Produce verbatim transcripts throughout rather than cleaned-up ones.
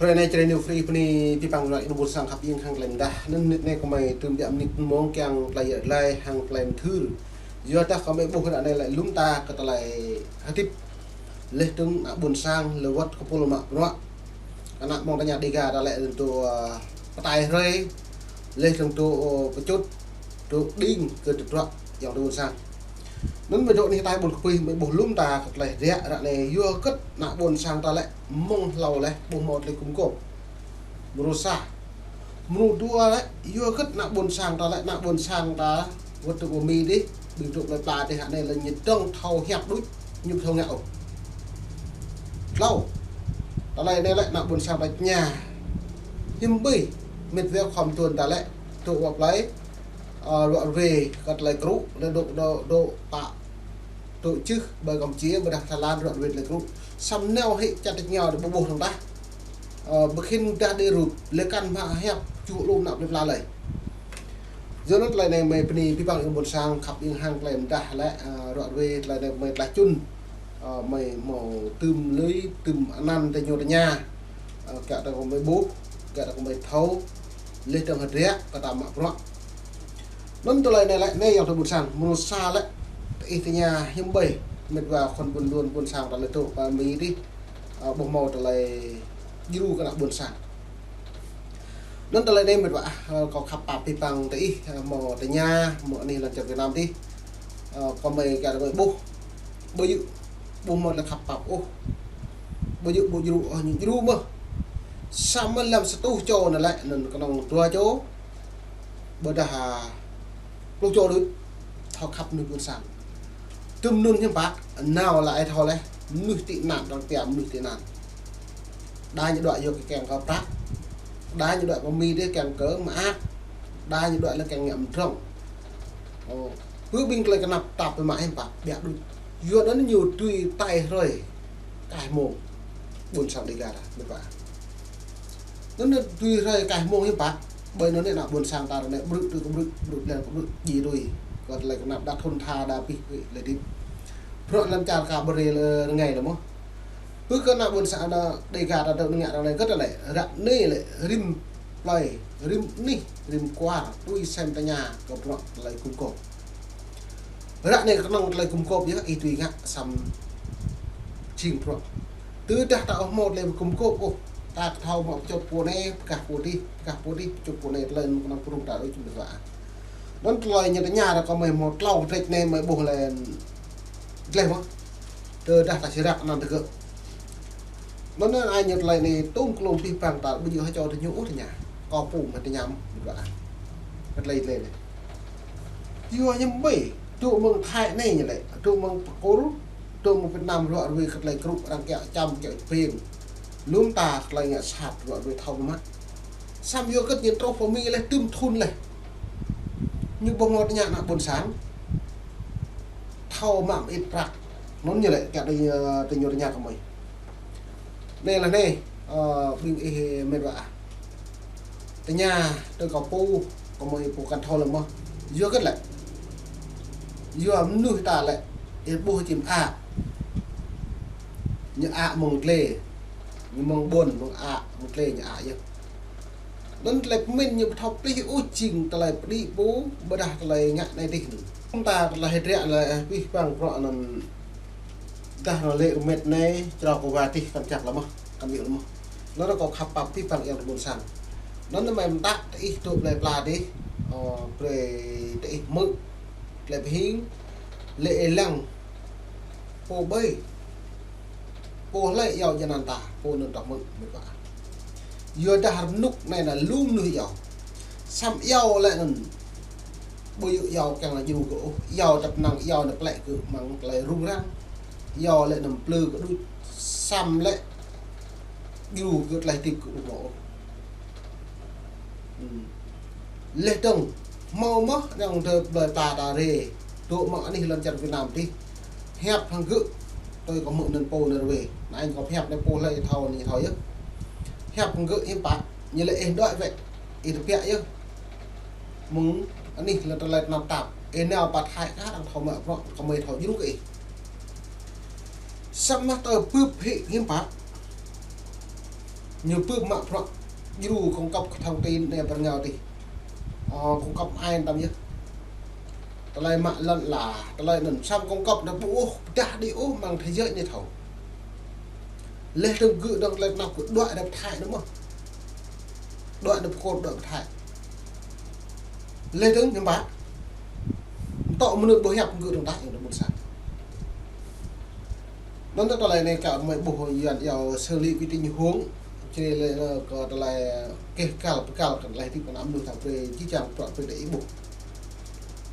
Anai Channel New Free bơni abih bang ră anai ƀôn sang khăp ieng hăng tơlơi mơdah. Anŭn mơnit anai gơmơi tŭm biă mơnit mông kiăng tơlơi yơh lai hăng tơlơi mơthưr. Yua dah gơmơi ƀuh ră anai lĕ lŏm ta kơ tơlơi hơdip. Laih dơ̆ng ană ƀôn sang lĕ wơ̆t kơpul mă bruă. Ană mơ̆ng tơña Dega ta lĕ dơ̆ng tŭ, ơ, pơtai hrơi. Laih dơ̆ng tŭ, ơ, pơčŭt, tŭ đing kơ tơdruă ayŏng adơi ƀôn sang. Anŭn mơ̆ dŏ anih ta ƀôn kơpui mơ̆ ƀuh lŏm ta kơ tơlơi hơdră ră anai yua hơget ană ƀôn sang ta lĕ mơ̆ng hlâo laih ƀu hmâo tơlơi gum gôp. Mrô sa. Mrô dua lĕ yua hơget ană ƀôn sang ta lĕ ană ƀôn sang ta wơ̆t tŭ pơ Mi dih, ƀing tŭ plơi pla dih ră anai lĕ ñu dơ̆ng thâo hiăp đôč, ñu ƀu thâo ngă ôh. Hlâo. Tơlơi anai lĕ ană ƀôn sang ta tơña. Hiư̆m ƀơi, mĕt wa khŏm tuan ta lĕ, tŭ wă plơi, ơ, ruă ruê kơ tơlơi krŭ, lĕ dŏ, dŏ, dŏ pă, dŏ čưh, ƀơi Campuchia, ƀôdah Thái Lan, ruă ruê tơlơi krŭ. Samơ̆ nao hĭ čăt tơña dih ƀu ƀuh dơ̆ng tah. Ơ, ƀu khĭn dah đĭ rup, lĕ kăn mă hiăp, čuh lŏm ană plơi pla lơi. Yua anŭn tơlơi anai gơmơi bơni abih bang ayŏng ƀôn sang khăp ieng hăng tơlơi mơdah lĕ, ơ, ruă ruê tơlơi anai gơmơi tlaih čun. Ơ, gơmơi hmâo tŭm lui, tŭm anăn tơ ñu tơña. Ơ, kiăng ta gơmơi ƀuh, kiăng ta gơmơi thâo, laih dơ̆ng hơdră, kơ ta mă bruă. Anŭn tơlơi anai lĕ, anai ayŏng adơi ƀôn sang, mrô sa lĕ, ih tơña hiư̆m ƀơi, mĕt wa khŏm ƀôn ƀôn ƀôn sang ta lĕ tŭ pơ Mi dih, ơ, ƀu hmâo tơlơi djru kơ ană ƀôn sang. Anŭn tơlơi anai mĕt wa, ơ, kâo khăp pap abih bang tơ ih, ơ, hmâo tơña, hmâo anih lŏn čar Việt Nam dih. Ơ, gơmơi kiăng gơmơi ƀuh. Ƀu djơ̆, ƀu hmâo tơlơi khăp pap ôh. Ƀu djơ̆, ƀu djru ôh, ñu djru mơ̆n. Samơ̆ lăm sa rơtuh čô anŭn lĕ, anŭn kơnơ̆ng dua čô. Ƀôdah, ơ, pluh čô đôč, thâo khăp mơnuih ƀôn sang. Tŭm anŭn hiư̆m pă, nao lĕ ai thâo laih, mơnuih tị nạn, arăng pia mơnuih tị nạn. Đa ñu đuaĭ yua kơ kiăng kơ prăk, đa ñu đuaĭ pơ Mi dih kiăng kơ mơak, đa ñu đuaĭ lĕ kiăng ngă mơdrŏng. Ơ, ƀu ƀing tơlơi kơnăp tap pơ mă hiư̆m pă, biă đôč. Yua anŭn ñu tui tai hrơi, kaih mông, ƀôn sang Dega ta, mĕt wa. Anŭn ñu tui hrơi kaih mông hiư̆m pă, ƀơi anŭn ană ƀôn sang ta ră anai brư̆ tui kơ brư̆, brư̆ blan kơ brư̆, djai tui. Kơ tơlơi kơnăp đa thŭn tha, đa pih, lĕ dĭt. Bruă lăm čar ka ƀơi rơngai lĕ mơ̆n. Pơ kơ ană ƀôn sang ană Dega ta dŏ ngă ră anai hơget lĕ, ră anai lĕ rĭm plơi, rĭm anih, rĭm kwar, tui sem tơña kơ bruă tơlơi gum gôp. Ră anai kơnơ̆ng tơlơi gum gôp yơh, ih tui ngă samơ̆ jing bruă. Tơdah ta ƀu hmâo tơlơi gum gôp ôh, ta ƀu thâo mă pơčŭt pô anai, pơkah pô dih, pơkah pô dih, pơčŭt pô anai, tơlơi anŭn kơnơ̆ng pơrŭng ta đôč mĕt wa. Anŭn tơlơi ñu tơña ră kơ gơmơi hmâo tlâo kơdrĕč anai gơmơi ƀuh lĕ dleh mơ̆n. Tơdah ta sirăk anăn tơgơ̆. Anŭn anai ñu tơlơi anai tŭm klôm abih bang ta ƀu djơ̆ hơčâo tơ ñu ôh tơña. Kâo pơm mă tơña mơ̆n, mĕt wa. Kơ tơlơi tơlơi anai. Yua hiư̆m ƀơi, dŏ mơ̆ng Thái anai ñu lĕ, dŏ mơ̆ng Pơkôr, dŏ mơ̆ng Việt Nam ruă ruê kơ tơlơi krŭ arăng kiăng čăm kiăng pơ̆ng. Lŏm ta kơ tơlơi ngă sat ruă ruê thâo mă. Samơ̆ yua hơget ñu truh pơ Mi laih tŭm thŭn laih. Ñu ƀu hmâo tơña ană ƀôn sang. Thâo mă mơit prăk. Anŭn ñu lĕ kiăng tơ, tơ ñu tơña kơ gơmơi. Anai lĕ anai, ơ, ƀing ih mĕt wa. Tơña tơ kâo pô, kâo gơmơi pô kăn thâo lơi mơ̆n. Yua hơget lĕ. Yua mơnuih ta lĕ, ih ƀuh čim ă. Ñu ă mơ̆ng tlê, ñu mơ̆ng ƀôn, mơ̆ng ă, mơ̆ng tlê ñu ă yơh. Anŭn tơlơi pơmĭn ñu ƀu thâo plih ôh jing tơlơi pơđĭ pô, ƀôdah tơlơi ngă anai dih anŭn. Tơdah tơlơi hơdră lĕ abih bang bruă anŭn dah anŭn lĕ rơmet anai, črâo kơ wa dih kăn čăk lơi mơ̆n, kăn ƀiă lơi mơ̆n. Anŭn ră kâo khăp pap abih bang ayŏng adơi ƀôn sang. Anŭn mơ̆ mơta tơ ih dŏ plơi pla dih, ơ, brơi tơ ih hmư̆, tơlơi pơhing, lĕ ih lăng, pô ƀơi. Pô hlơi iâu jơnăn ta, pô anŭn tŏ mơ̆n, mĕt wa. Yua dah rơnŭk anai anŭn lu mơnuih iâu. Samơ̆ iâu lĕ anŭn. Ƀu djơ̆ iâu kiăng anŭn djru kơ ôh. Iâu tơpă năng iâu anŭn plĕ kơ mơ̆ng tơlơi rŭng răng. Iâu lĕ anŭn plư kơ đôč. Samơ̆ lĕ djru kơ tơlơi hơdip kơ ƀu hmâo ôh. Ư. Laih dơ̆ng, hmâo mơ̆n, anŭn tơ plơi pla ta rê, dŏ mơ̆ng anih lŏn čar Việt Nam dih. Hiăp hăng gơ̆, tui kâo hmư̆ anŭn pô anŭn ruai. Anŭn kâo hiăp anŭn pô hlơi thâo anŭn thâo yơh. Hiăp hăng gơ̆ hiư̆m pă, ñu lĕ ih đuaĭ wĕ, ih tơbiă yơh. Mơ̆ng anih lŏn tơlơi tơnap tap, ih nao pơ Thái kah arăng thâo mă bruă, kơ gơmơi thâo djru kơ ih. Samơ̆ tơ bưp hĭ hiư̆m pă. Ñu pơm mă bruă djru cung cấp thông tin anai pơ rơngiao adih. Ơ, cung cấp ai tâm yơh. Tơlơi mă lŏn ala, tơlơi anŭn săm cung cấp anŭn ƀu ôh, pơdah đĭ ôh, mơ̆ng thế giới anai thâo. Leh tơ̆ng gơ̆ dơ̆ng tơlơi tơnap gơ̆ đuaĭ rơ̆p Thái anŭn mơ̆n. Đuaĭ rơ̆p kôl đuaĭ pơ Thái. Leh dơ̆ng hiư̆m pă. Tŏ mơnŭ ƀu hiăp gơ̆ dơ̆ng đah yơ̆ng ƀôn sang. Anŭn tơlơi anai kơ mơi ƀuh Yuan yua xử lý cái tình huống. Čih lĕ kơ tơlơi keh kal pơkal kơ tơlơi tip kơ anăm lu thâo brơi či čang prăk brơi đe ih ƀuh.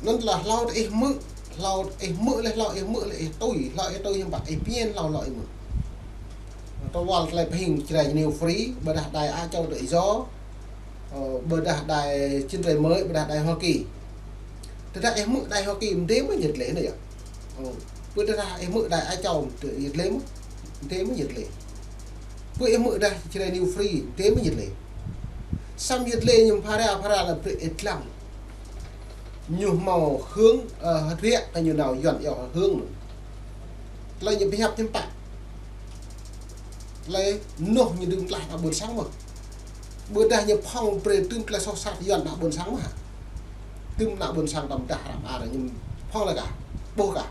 Anŭn tơlơi hlâo ih hmư̆, hlâo ih hmư̆ leh, hlâo ih hmư̆ leh ih tui, hlâo ih tui hiư̆m pă ih pơñen hlâo hlâo ih hmư̆. Tơwal tơlơi pơhing Jrai News Free, ƀôdah đài Á Châu Tự Do, ơ, ƀôdah đài Chân Trời Mới, ƀôdah đài Hoa Kỳ. Tơdah ih hmư̆ đài Hoa Kỳ, mơdê mơ̆ yơh lĕ anai yơh. Ơ, ƀôdah ih hmư̆ đài Á Châu, yơh lĕ mơ̆, mơdê mơ̆ yơh lĕ. Ƀu ih hmư̆ đài Jrai News Free, mơdê mơ̆ yơh lĕ. Săm yơh lĕ ñu phara phara lĕ brơi ih lăng. Ñu hmâo hơ̆ng, ơ, hơdră kơ ñu nao Yuan yua hơ̆ng anŭn. Tơlơi ñu pơhiăp hiư̆m pă. Tơlơi anŭn ñu đưm tlaih ană ƀôn sang mơ̆n. Ƀôdah ñu phŏng brơi tŭm tơlơi soh sat Yuan ană ƀôn sang mơ̆n hă. Tŭm ană ƀôn sang tơdah răm ar ñu phŏng lĕ kah. Ƀuh kah.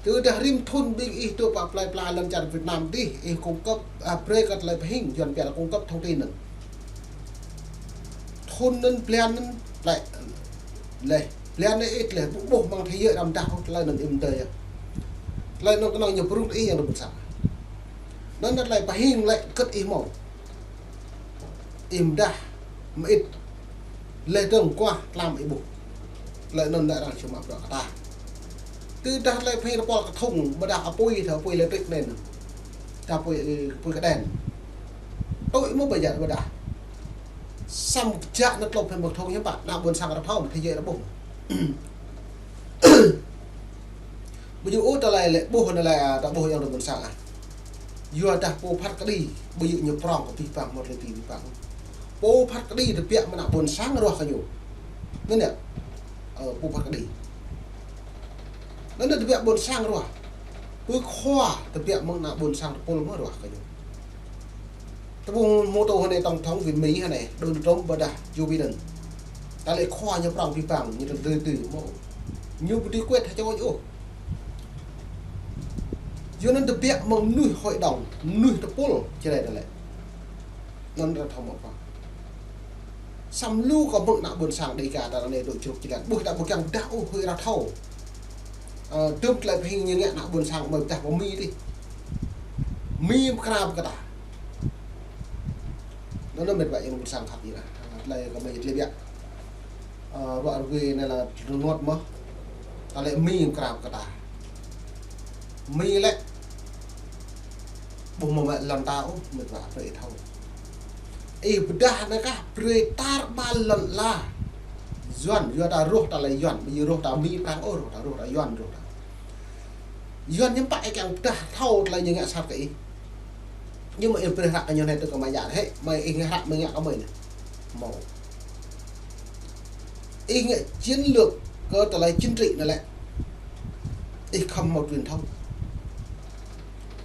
Tơdah rĭm thŭn ƀing ih tŭ pă plơi pla lŏn čar Việt Nam adih, ih cung cấp, ơ, brơi kơ tơlơi pơhing, Yuan pia lĕ cung cấp thông tin anŭn. Thŭn anŭn, blan anŭn, lĕ, leh, blan anai ih leh, ƀu ƀuh mơ̆ng thế giới răm đah ôh, tơlơi anŭn ih mơdơi yơh. Tơlơi anŭn kơnơ̆ng ñu pơrŭng ih yơh ană ƀôn sang. Anŭn tơlơi pơhing lĕ kơ̆t ih hmâo. Ih mơdah, mơit. Leh dơ̆ng kuah tlam ih ƀuh. Tơlơi anŭn đa arăng čơmă bruă kơ ta. Tơdah tơlơi pơhing rơpol kơthŭng, ƀôdah apui, tha apui lĕ trik anai anŭn. Tha apui, apui kơđen. Tui mơ̆ ƀơi jăk ƀôdah. Săm kơjăk anŭn tlŏp hĭ mơ̆ kơthŭng hiư̆m pă, ană ƀôn sang rơthâo, thế giới rơƀuh. Ƀu djơ̆ ôh tơlơi lĕ ƀuh anai lĕ, ta ƀuh yơh ană ƀôn sang ah. Yua dah pô phat kơđi, ƀu djơ̆ ñu prŏng kơ abih bang, mơ̆ tơlơi abih bang. Pô phat kơđi tơbiă mơ̆ng ană ƀôn sang ruah kơ ñu. Anŭn yơh. Ơ, pô phat kơđi. Anŭn tơbiă ƀôn sang ruah. Pô khua tơbiă mơ̆ng ană ƀôn sang tơpul mơ̆ ruah kơ ñu. Tơpul mơ̆ tơ hơnai tổng thống Việt Mỹ hơnai, Donald Trump ƀôdah Joe Biden. Tơlơi khua ñu prŏng abih bang, ñu tơdơi tui mơ̆. Ñu ƀu dưi quên hă čô ñu ôh. Yua anŭn tơbiă mơ̆ng mơnuih hội đồng, mơnuih tơpul, Jrai tơlơi. Anŭn arăng thâo mơ̆ pă. Săm lu kơ mơ̆ng ană ƀôn sang Dêga ta anai dŏ čruk či lăng. Ƀuh ta ƀu kiăng dah ôh, hơi arăng thâo. Ơ, tŭm tơlơi pơhing ñu ngă ană ƀôn sang mơi pơdah pơ Mi adih. Mi pơkra pơkra. Anŭn anŭn mĕt wa yơh ƀôn sang khăp yơh. Tơlơi kơ mơi yơh tơlơi biă. Ơ, ruă rơwe anai lĕ rơngot mơ̆. Tơlơi Mi pơkra pơkra. Mi lĕ. Ƀu hmâo mă lŏn ta ôh, mĕt wa brơi thâo. Ih pơdah anai kah brơi tar ƀar lŏn ala. Yuan, yua ta ruah tơlơi Yuan, ƀu djơ̆ ruah ta Mi Prăng ôh, ruah ta, ruah ta Yuan, ruah ta. Yuan hiư̆m pă ih kiăng pơdah thâo tơlơi ñu ngă sat kơ ih. Ñu mơ̆ ih brơi hră kơ ñu anai tơ kơ mơi yă hĕ, mơi ih ngă hră mơi ngă kơ mơi anai. Hmâo. Ih ngă chiến lược kơ tơlơi chính trị anai lĕ. Ih khŏm hmâo truyền thông.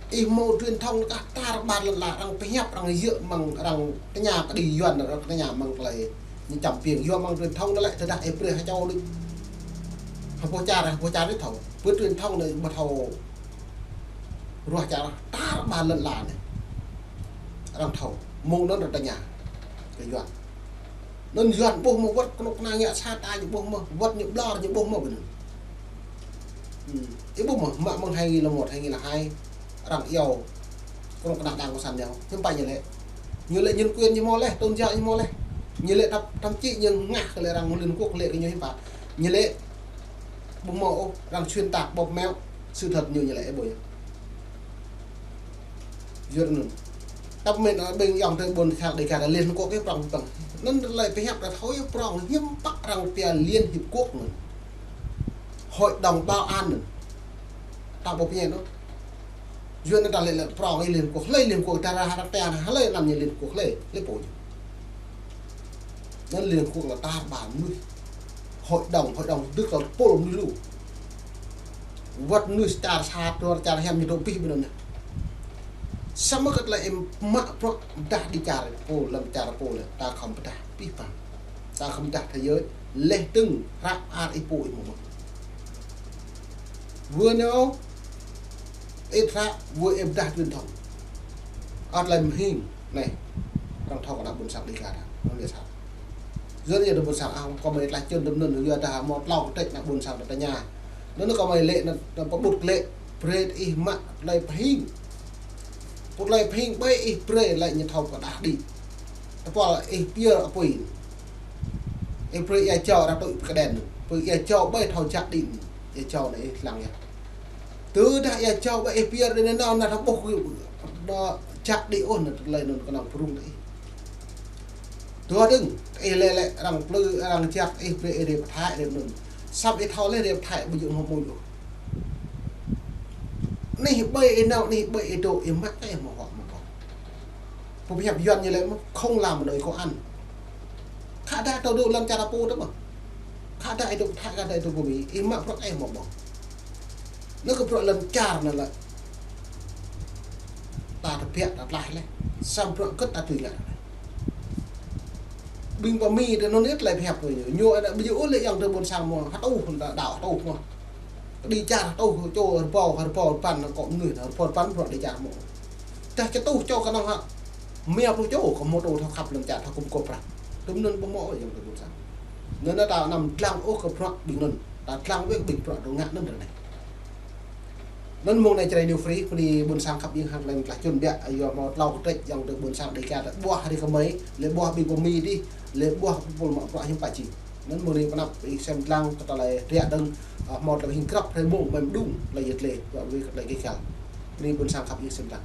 Ih hmâo truyền thông kah tar ƀar lŏn ala arăng pơhiăp arăng djơ̆ mơ̆ng arăng tơña kơđi Yuan arăng tơña mơ̆ng tơlơi ñu čăm piêng yua mơ̆ng truyền thông anai lĕ tơdah ih brơi hă čô đôč. Hơpô čar, hơpô čar đôč thâo. Pơ truyền thông anai ƀu thâo ruah čar tar ƀar lŏn ala anai. Arăng thâo. Mơ̆ng anŭn arăng tơña kơ Yuan. Anŭn Yuan ƀuh mơ̆ wơ̆t kơnuk kơna ngă sat ta ñu ƀuh mơ̆, wơ̆t ñu ƀlŏr ñu ƀuh mơ̆ ƀơi anŭn. Hmm. Ih ƀuh mơ̆, mă mơ̆ng hai nghìn lẻ một, hai nghìn lẻ hai, arăng iâu kơnuk kơna đảng cộng sản ñu. Hiư̆m pă ñu lĕ. Ñu lĕ nhân quyền ñu hmâo leh, tôn giáo ñu hmâo leh. Ñu lĕ thậm, thậm chí ñu ngă kơ lĕ arăng Liên Hợp Quốc lĕ kơ ñu hiư̆m pă. Ñu lĕ ƀu hmâo ôh, arăng xuyên tạc, bóp méo sự thật ñu, ñu lĕ ih ƀuh yơh. Yua anŭn. Tơdah mơ̆n ƀing ayŏng adơi ƀôn sang Dêga ta Liên Hợp Quốc ih prŏng pơ̆ng. Anŭn tơlơi pơhiăp ta thâo ih prŏng hiư̆m pă arăng pia Liên Hiệp Quốc anŭn. Hội đồng Bảo an anŭn. Ta ƀu pơñen ôh. Yua anŭn ta lĕ lĕ prŏng ih Liên Hợp Quốc, hlơi Liên Hợp Quốc ta ră ră teng, hlơi anăn ñu Liên Hợp Quốc hlơi, hlơi pô ñu. Anŭn Liên Hợp Quốc lĕ tar ƀar mơnuih. Hội đồng, hội đồng tức là tơpul mơnuih lu. Wơ̆t mơnuih čar sat, čar hiam ñu dŏ abih ƀơi anŭn. Samơ̆ kơ tơlơi ih mă bruă pơdah đĭ čar pô, lăm čar pô lĕ, ta khŏm pơdah pih păng. Ta khŏm pơdah thâo yơh, leh tơ̆ng hră ar ih pô ih mơ̆ mơ̆. Wơ̆t nao, ih hră, wơ̆t ih pơdah truyền thông. Ăt tơlơi mơhing, anai, arăng thâo kơ ană ƀôn sang Đêga ta, anŭn lĕ sat. Yua anŭn yơh tơ ƀôn sang, ah, kâo mơi tlaih čun tơm anŭn, yua dah hmâo tlâo kơtrĕč ană ƀôn sang ta tơña. Anŭn kâo mơi lĕ, anŭn pơƀut lĕ, brơi ih mă tơlơi pơhing. Pơƀut tơlơi pơhing ƀơi ih brơi lĕ ñu thâo pơdah đĭ. Tơpul ih pơyơr apui. Ih brơi ia jâo ră tui pơkơđen. Brơi ia jâo ƀơi thâo jak đĭ. Ia jâo anai ih lăng yơh. Tơdah ia jâo ƀơi ih pơyơr đĭ anai nao, anai thâo ƀuh, anai jak đĭ ôh, anai tơlơi anŭn kơnơ̆ng pơrŭng đĭ. Tơdang dơ̆ng, ih lĕ lĕ arăng plư, arăng jak, ih brơi ih rai pơ Thái, rai anŭn. Samơ̆ ih thâo lĕ rai pơ Thái, ƀu djơ̆ hmâo mơ̆ yơh. Anih ƀơi ih nao, anih ƀơi ih dŏ, ih mă kơ ih hmâo hŏk mơ̆ ƀơ̆ng. Pơhiăp Yuan ñu lĕ mơ̆, không làm nổi không ăn. Khă dah tơdŏ lăm čar pô tơ mơ̆. Khă dah ih dŏ pơ Thái, khă dah ih dŏ pơ Mi, ih mă bruă ih hmâo ƀơ̆ng. Anŭn kơ bruă lăm čar anŭn lĕ. Ta tơbiă ta tlaih leh. Samơ̆ bruă gơ̆t ta tui leh. Ƀing pơ Mi tơ anŭn yơh tơlơi pơhiăp kơ ñu. Ñu anai ƀu djơ̆ ôh lĕ yang tơ ƀôn sang mơ̆, hơtuh, ta đaŏ hơtuh mơ̆. Kơ đĭ čar hơtuh, čô rơbâo, rơbâo rơpăn, kơ mơnuih, rơbâo rơpăn bruă đĭ čar mơ̆. Dah čơtuh čô kơnơ̆ng hă. Rơma pluh čô kơ mơ̆ tŭ thâo khăp lăm čar, thâo gum gôp prăk. Tơm anŭn ƀu hmâo yang tơ ƀôn sang. Anŭn ta anăm lăng ôh kơ bruă ƀing anŭn. Ta lăng wơ̆t ƀing bruă dŏ ngă anŭn ră anai. Anŭn mơ̆ng anai Jrai New Free, bơni ƀôn sang khăp ƀing hăng tơlơi tlaih čun biă, yua hmâo tlâo kơtrĕč yang tơ ƀôn sang Đêga ta ƀuah hrơi kơmơi, lĕ ƀuah ƀing pơ Mi đih, lĕ ƀuah pơpul mă bruă hiư̆m pă či. Anŭn mơ̆ng anai pơanăp ih sem lăng kơ tơlơi hơdră dơ̆ng, ah, hmâo tơlơi hing krăp hrơi mông mơ̆ng mơđung, tơlơi yet lĕ, bruă wơ̆t kơ tơlơi kĕ kăl. Bơni ƀôn sang khăp ih sem lăng.